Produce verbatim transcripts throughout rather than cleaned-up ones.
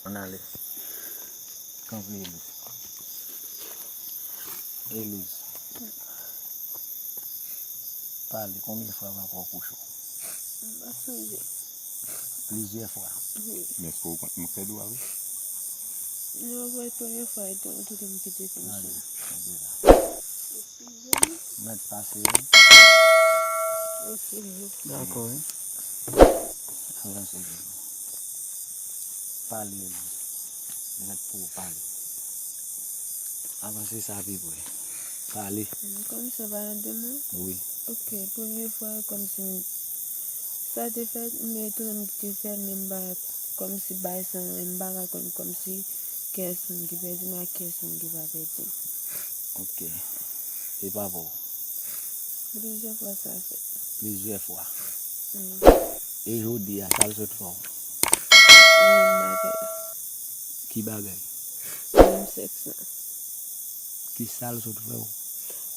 Ann ale. Kanpe, Elouz. Elouz. Pale, konbyen fwa papa w kouche w? M pa sonje. Plizyè fwa? Wi. Men èske w konn mwen fè dwa wi? Non, se premye fwa, e te, ou te di m kite pou m sou. Mèt pase wi. Ok. Dakò wi. Avanse. Pale, Elouz. Mèt pou w pale. Avanse sa pi pre. Pale. Kòmsi w pa tande mwen? Wi. Ok, premye fwa, kòmsi m, sa te fèt, men tou m te fè, men m pa, kòmsi bay sa, m pa ka konn, kòmsi kiyès moun ki pèdi m ak kiyès moun ki pa pèdi m. Ok. E papa w? Plizyè fwa sa fèt. Plizyè fwa. Mm. E jodi a, sa l sot fè w? Menm bagay la. Ki bagay? Menm sèks la. Ki sa l sot fè w?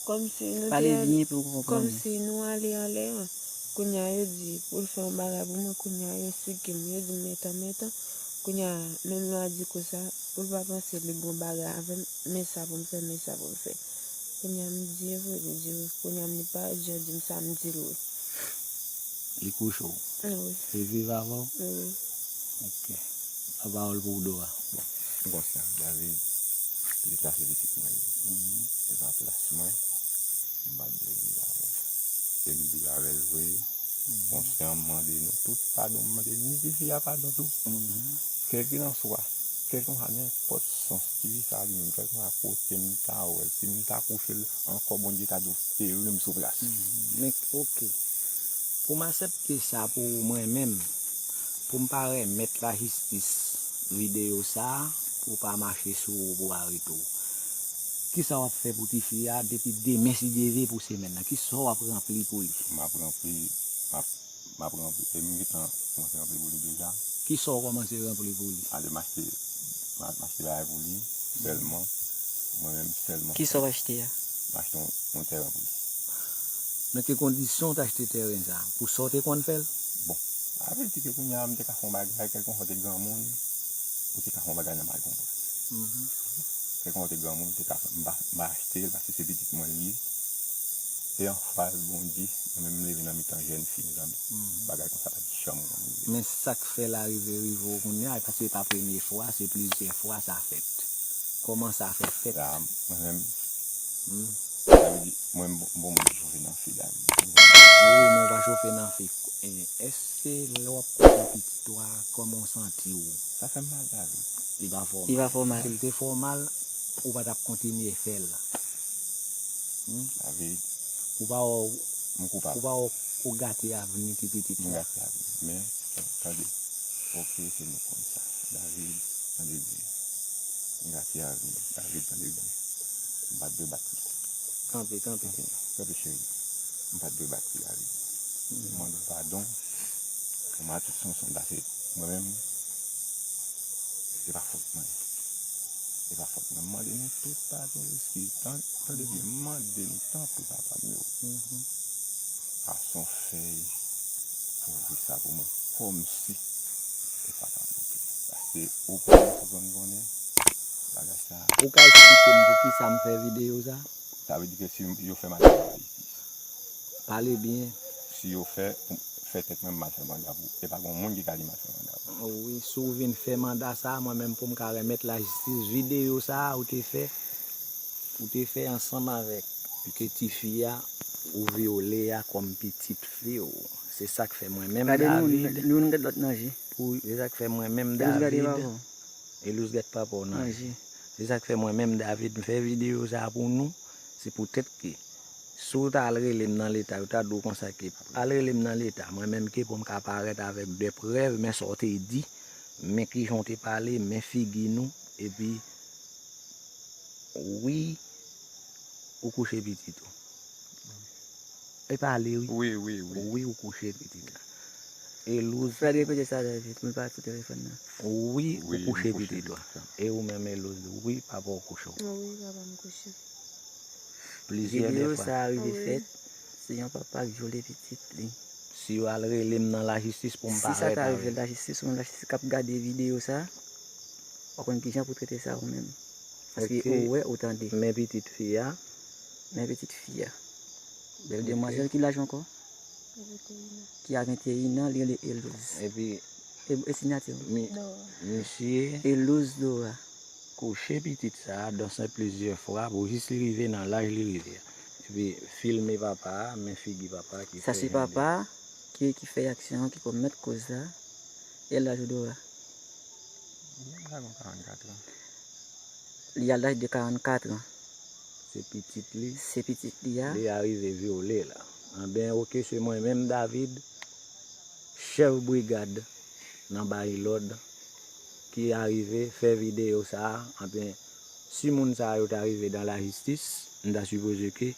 Kòmsi nou te Pale al-, byen pou w konprann. Kòmsi nou ale anlè an. Kounye a yo di pou l fè yon bagay pou mwen, kounye a yo sigi m, yo di m metan, metan. Kounye a menm lè a di konsa, pou l pa panse li gon bagay avè m, men sa pou m fè, men sa pou m fè. Kounye a m di e vre, li di wi. Kounye a m li pa jan di m sa, m di l wi. Li kouche w? Wi. Li viv avè w? Wi. Ok. Lapawòl pou Dora. Bon, m konsyan, David, pitit la se pitit mwen li ye. Mhm. E pa plas mwen, m pa t dwe viv avè l. E m viv avè l vre, mhm, konsyan, m mande nou tout padon, m mande ni tifi a padon tou. Mhm. Kèlkelanswa, kèlkelanswa nenpòt sans tifi sa li menm, kèlkelanswa kote m ta wè l, si m ta kouche l ankò, Bondye ta dwe teri m sou plas. Mhm. Men, ok. Pou m aksepte sa pou mwen menm, pou m pa remèt lajistis videyo sa a, pou w pa mache sou ou, pou w arete w. Kisa w ap fè pou tifi a depi demen, si Dye vle, pou semèn nan? Kisa w ap ranpli pou li? M ap ranpli, m ap, m ap ranpli. E m gentan kòmanse ranpli pou li deja. Kisa w kòmanse ranpli pou li? Ale, m achte, m a-, m achte bagay pou li, sèlman. Mwen menm, sèlman. Kisa w achte a? M achte yon, yon tèren pou li. Nan ki kondisyon w t achte tèren sa a? Pou sa w te konn fè l? Bon, sa vle di ke kounye a m te ka fè yon bagay, kèlkeswa w te granmoun, ou te ka fè yon bagay nan mal konprann. Mhm. Kèlkeswa w te granmoun, ou te ka fè, m pa, m pa achte l paske se pitit mwen li ye. E anfas, Bondye, mwen menm m leve nan mitan jèn fi, mezanmi. Mhm. Bagay konsa pa t janm konn rive. Men sa k fè l arive, rive w kounye a, paske se pa premye fwa, se plizyè fwa sa fèt. Kòman sa fè fèt? La, mwen menm, hmm, sa vle di, mwen, m bon, m bon moun ki chofe nan fe, David. Wi, men w pa chofe nan fe. E, èske lè w ap kouche pitit ou a, kòman w santi w? Sa fè m mal, David. Li pa fè w mal. Li pa fè w mal. Si l te fè w mal, ou pa t ap kontinye fè l. Hmm? David. Ou pa wè w, m koupab, ou pa wè w, ou gate avni ti pitit la. M gate avni. Men, tande. Ok, se nou konn sa. David, tande byen. M gate avni. David, tande byen. M pa t dwe bat li. Kanpe, kanpe. Kanpe, kanpe, cheri. M pa t dwe bat li, David. M mande w padon. Kòman tout sou yon sonn pase mwen menm, se pa fòt mwen. Se pa fòt mwen. M mande nou tout padon, eskiz. Tan-, tande byen, m mande nou tanpri, papa m yo. Mhm. Pase yon fèy pou ouvri sa pou mwen, kòmsi se papa m yo te ye. Paske ou konnen, ou konn konnen, bagay sa. Ou ka eksplike m pou ki sa m fè videyo sa? Sa vle di ke si yo fè m al jistis. Pale byen. Si yo fè, fè tèt mwen m al fè manda pou, e pa gen moun ki ka di m al fè manda pou. Wi, si w vin fè manda sa a, mwen menm pou m ka remèt lajistis videyo sa a ou te fè, ou te fè ansanm avèk ke tifi a ou vyole a kòm pitit fi w. Se sa k fè mwen menm, David, nou, nou gade lòt nan je. Pou, se sa k fè mwen menm, David, Elouz gade papa w nan je. Se sa k fè mwen menm, David, m fè videyo sa a pou nou. Se poutèt ke si w ta al rele m nan leta, yo ta di w konsa ke al rele m nan leta, mwen menm ke pou m ka parèt avèk de prèv, men sa w te di, men kijan w te pale, men figi nou, epi wi, ou kouche pitit ou. E pale wi. Wi, wi, wi. Wi, ou kouche pitit la. Elouz. Fè l repete sa, David, mwen pa sou telefòn nan. Wi, ou kouche pitit ou. E ou menm, Elouz, wi, papa w kouche w. Wi, papa m kouche. Plizyè fwa. Videyo sa a rive fèt, se yon papa k vyole pitit li. Si yo al rele m nan lajistis pou m parèt avè l. Si sa ta rive lajistis, ou menm lajistis k ap gade videyo sa a, Ou konn kijan pou trete sa ou menm. Paske Ok. ou wè, ou tande. Men pitit fi a. Men pitit fi a. Bèl Ok. demwazèl ki laj ankò? Ki a venteyen an, li rele Elouz. Epi E, e sinyati w. mi, Dora. misye Elouz Dora. kouche pitit sa a, danse plizyè fwa pou jis li rive nan laj li rive a. Epi filme papa a, men figi papa a ki Sa fè se jan de papa a ki, ki fè aksyon an, ki komèt koz la. E laj ou Dora? Li a laj de karannkat an. Li a laj de karannkat an. Se pitit li. Se pitit li a. Li arive vyole l. Anben, oke, se mwen menm, David, chèf brigad nan bay lòd, ki arive fè videyo sa a. Anben, si moun sa yo ta rive dan lajistis, m ta sipoze ke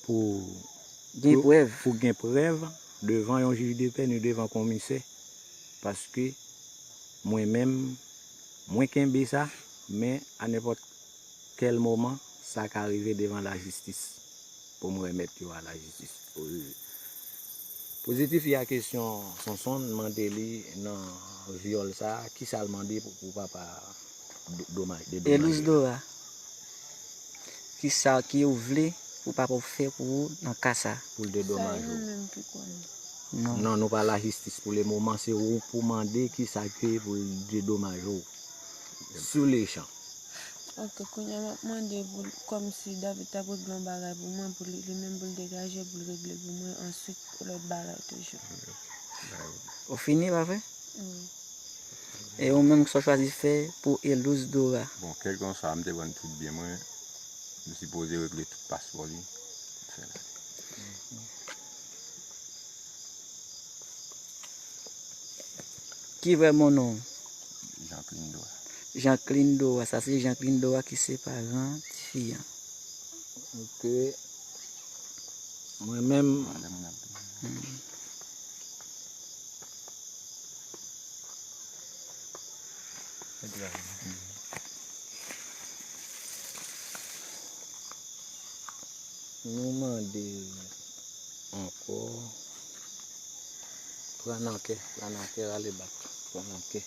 pou Gen pou, prèv. pou gen prèv devan yon jij de pè ni devan komisè, paske mwen menm, mwen kenbe sa, men a nenpòt kèl moman, sa ka rive devan lajistis pou m remèt yo a lajistis. Pou, pou jistifye a kesyon Sonson mande li nan vyòl sa a, kisa l mande pou, pou papa do- domaj, dedomaj Elouz li? Dora, kisa ke ou vle pou papa w fè pou ou nan ka sa? Pou l Sa dedomaj e ou. nou menm ki konnen. Non. Non, nou pa lajistis pou le moman, se ou pou mande kisa ke pou l dedomaj ou. Sou le chan. Ok, kounye a m ap mande pou l, kòmsi David t ap regle yon bagay pou mwen, pou li, li menm pou l degaje, pou l regle pou mwen, answit lòt bagay toujou. Ou fini, pa vre? Wi. E ou menm, sa w chwazi fè pou Elouz Dora? Bon, kèlkanswa, m te pran tout byen mwen, m sipoze regle tout paspò li, fè l ale. Ki vrè bon non w? Jean-Cline Dora. Jean-Cline Dora, sa se Jean-Cline Dora ki se paran tifi an. Ok. Mwen menm, Madanm nan. Hmm. Nou mande ankò. Pran nan kè, pran nan kè, rale bak. Pran nan kè.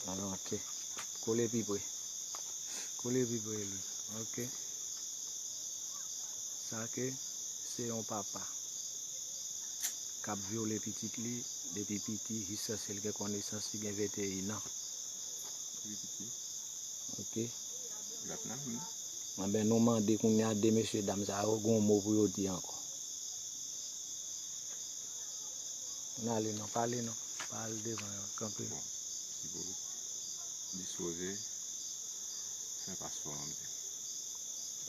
Pran nan kè. Kole pi pre. Kole pi pre, Louis. Ok. Sa ke se yon papa k ap vyole pitit li depi piti jiskaske l gen konesans li gen venteyen an. Wi, piti. Ok. L ap nan menm. Anben, nou mande kounye a de mesye dam sa yo, gen yon mo pou yo di ankò. N ale non, pale non. Pa al devan yo, kanpe. Bon, si pou dispoze fè paspò an menm.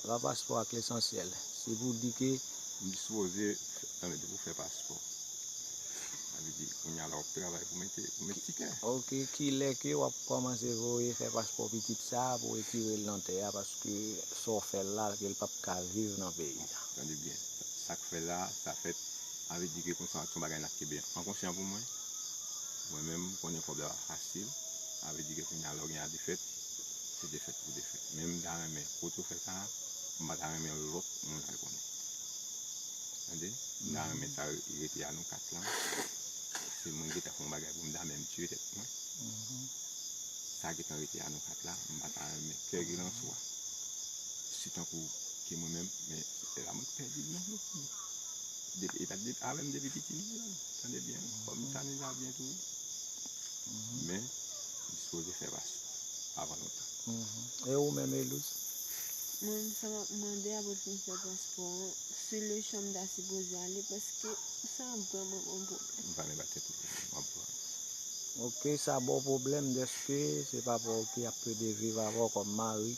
Sa paspò ak lesansyèl. Se pou di ke M dispoze, tande, pou fè paspò. Sa vle di, kounye a la w ap travay pou mete, pou mete tikè. Ok, kilè ke w ap kòmanse voye fè paspò pitit sa a pou retire l nan tè a, paske sa w fè l la, ke l p ap ka viv nan peyi a. Tande byen, sa k fè la, sa fèt, sa vle di ke konsa, se yon bagay n ap kenbe ankonsyan pou mwen. Mwen menm, m konnen kòb la pa fasil, sa vle di ke kounye a, lè w gen a defèt, se defèt pou defèt. Men m ta renmen, kote w fè sa a, m pa ta renmen lòt moun al konnen. Tande? M ta renmen sa rete a nou kat lan. Se mwen ki ta fè yon bagay pou m ta menm tiye tèt mwen. Sa gentan rete a nou kat la, m pa ta renmen kèlkelanswa. Si tankou ke mwen menm, men se la mwen pèdi l nan men. Depi, e pa depi, avè m depi piti nou ye la. Tande byen, kòm sa nou va byen tou. Men, m dispoze fè paspò avan lontan. E ou menm, Elouz? Mwen menm, sa m ap mande a pou l fin fè paspò an, sou le chan m ta sipoze ale, paske sa vrèman ban m pwoblèm. M pa nan ba tèt ou pwoblèm, m ap pran. Ok, sa ba w pwoblèm dèske se papa w ki ap plede viv avè w kòm mari.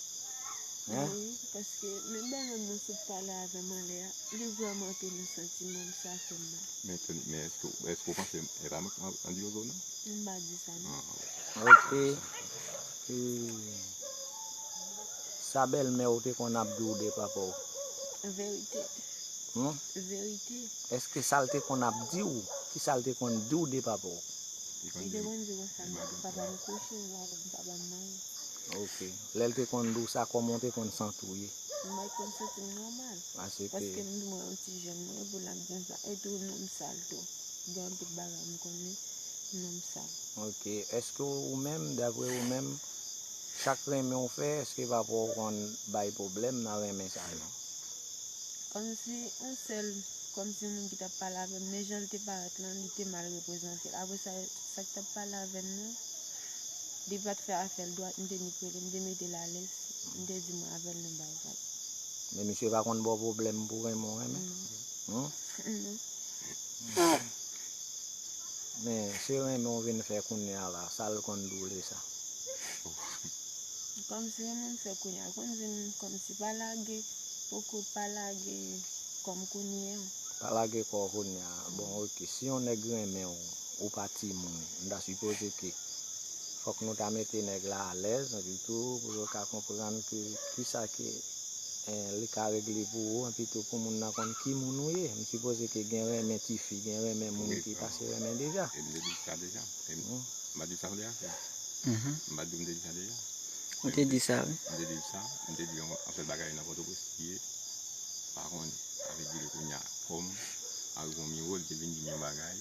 Hein? Wi, paske menm bèlmè m nan sot pale avè m anlè a, li vrèman te nan santiman m, sa fè m mal. Men, Tony, men èske, èske w panse e pa mwen k an, an dyozo, non? M pa di sa, non. Ah, ok. Ok. E sa bèlmè w te konn ap di w de papa w? Verite. Hmm? Verite. Èske sa l te konn ap di w? Ki sa l te konn di w de papa w? Li te konn di konsa, papa m kouche, papa m mare. Ok. Lè l te konn di w sa, kòman w te konn santi w ye? M pa t konn santi m nòmal. Paske m di mwen yon ti jèn mwen, epi l ap di konsa. E tou, non m sal tou. Gen anpil bagay m konnen. Nonm sa. Ok. Èske ou menm, daprè ou menm, chak renmen w fè, èske papa w konn bay pwoblèm nan renmen sa yo? Kòmsi yon sèl, kòmsi moun ki t ap pale avè m, men jan l te parèt lan, li te mal reprezante l. Apre sa, sa k t ap pale avè m nan, li pa t fè afè l dwat, m te nik rele, m te mete l alèz, m te di mwen avè l nou bay vag. Men misye pa konn ba w pwoblèm pou renmen w renmen? Non. Hmm? Non. Men se renmen w vin fè kounye a la, sa l konn di w de sa? Kòmsi renmen m fè kounye a, konn di m kòmsi pa lage, poko pa lage kò m kounye a. Pa lage kò w kounye a. Bon, ok, si yon nèg renmen w, ou pa timoun, m ta sipoze ke fòk nou ta mete nèg la alèz, epi tou pou yo ka konprann ke kisa ke, eh, li ka regle pou ou, epi tou pou moun nan konn ki moun ou ye. M sipoze ke gen renmen tifi, gen renmen moun ki pase renmen deja. E m te di sa deja. E m, hmm, m pa di sa deja, frè. Mhm. M pa di w m te di sa deja. Ou te di sa, wi. M te di sa, m te di yon, yon sèl bagay nan Pòtoprens ki ye, pa konnen. Sa vle di ke kounye a, kòm Arivon Miro, li te vin di m yon bagay,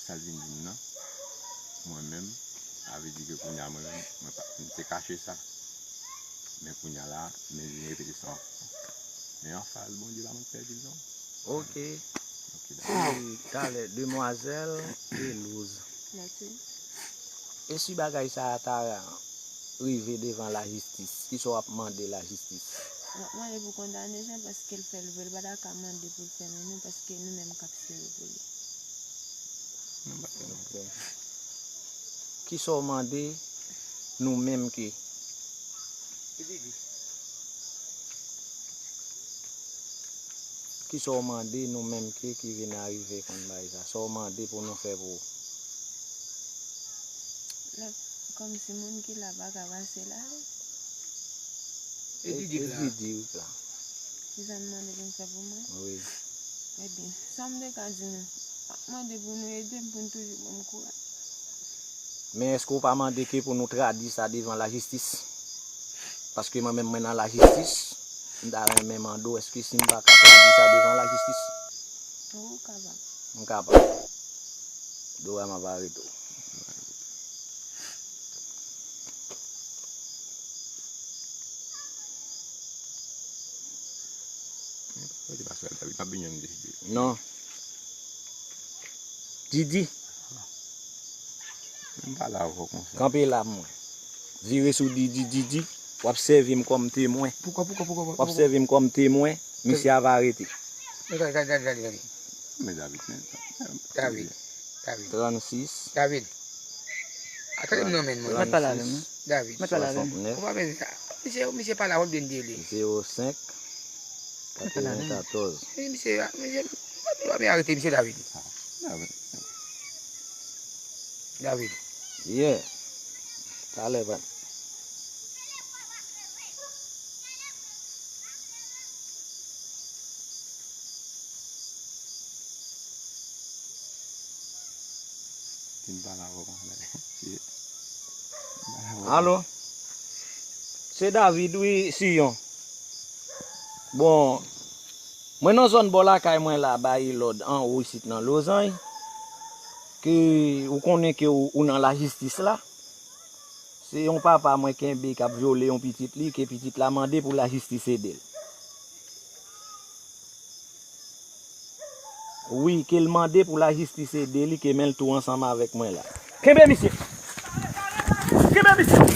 sa l vin di m nan, mwen menm, sa vle di ke kounye a, mwen menm, mwen pa, m te kache sa. Men kounye a la, men vin repete sa ankò. Men anfas, Bondye pa mank pèdi l non. Ok. Ok, dakò. E talè, demwazèl Elouz. Mèsi. E si bagay sa a ta rive devan lajistis, kisa w ap mande lajistis? M ap mande pou kondane Jean paske l fè l vre, l pa ta ka mande pou l fè nou, nou, paske nou menm k ap sere pou li. Nou pa fè nou. Ok. Kisa w mande nou menm ke Kisa w mande nou menm ke ki vin arive konn bagay sa? Sa w mande pou nou fè pou ou? Lè, kòmsi moun ki la pa ka pase l ale. E Didi k la. Didi k la. Kisa n mande pou n fè pou mwen? Wi. Ebyen, sa m te ka di nou, m ap mande pou nou ede m, pou n toujou ban m kouraj. Men èske w pa mande ke pou nou tradui sa devan lajistis? Paske mwen menm mwen nan lajistis, m ta renmen mande w èske si m pa ka tradui sa devan lajistis? Wi, ou kapab. M kapab. Dora, m ap arete w. Non. Didi. M pale avè w konsa. Kanpe la pou mwen. Vire sou Didi, Didi. W ap sèvi m kòm temwen. Poukwa, poukwa, poukwa, poukwa? W ap sèvi m kòm temwen. Misye ava arete. Gade, gade, gade, gade, gade. Men David, men. David. David. Trannsis. David. Atande m non men mwen. Mèt pale avè m, wi. David. Mèt pale avè m. Swasantnèf. Ou pa bezwen sa. Misye, misye pale avè w byen de li. Zewo senk. Katreventatoz. Misye, misye, misye, misye arete misye David. David. David. Yeah. Talè, frè m. Fin pale avè w konsa. Alo? Se David, wi, Siyon. Bon, mwen nan zòn bò lakay mwen la, bay lòd anwo isit nan Lozany, ke ou konnen ke ou, ou nan lajistis la. Se yon papa mwen kenbe k ap vyole yon pitit li, ke pitit la mande pou lajistis ede l. Wi, ke l mande pou lajistis ede li, ke men l tou ansanm avèk mwen la. Kenbe misye! Kenbe misye!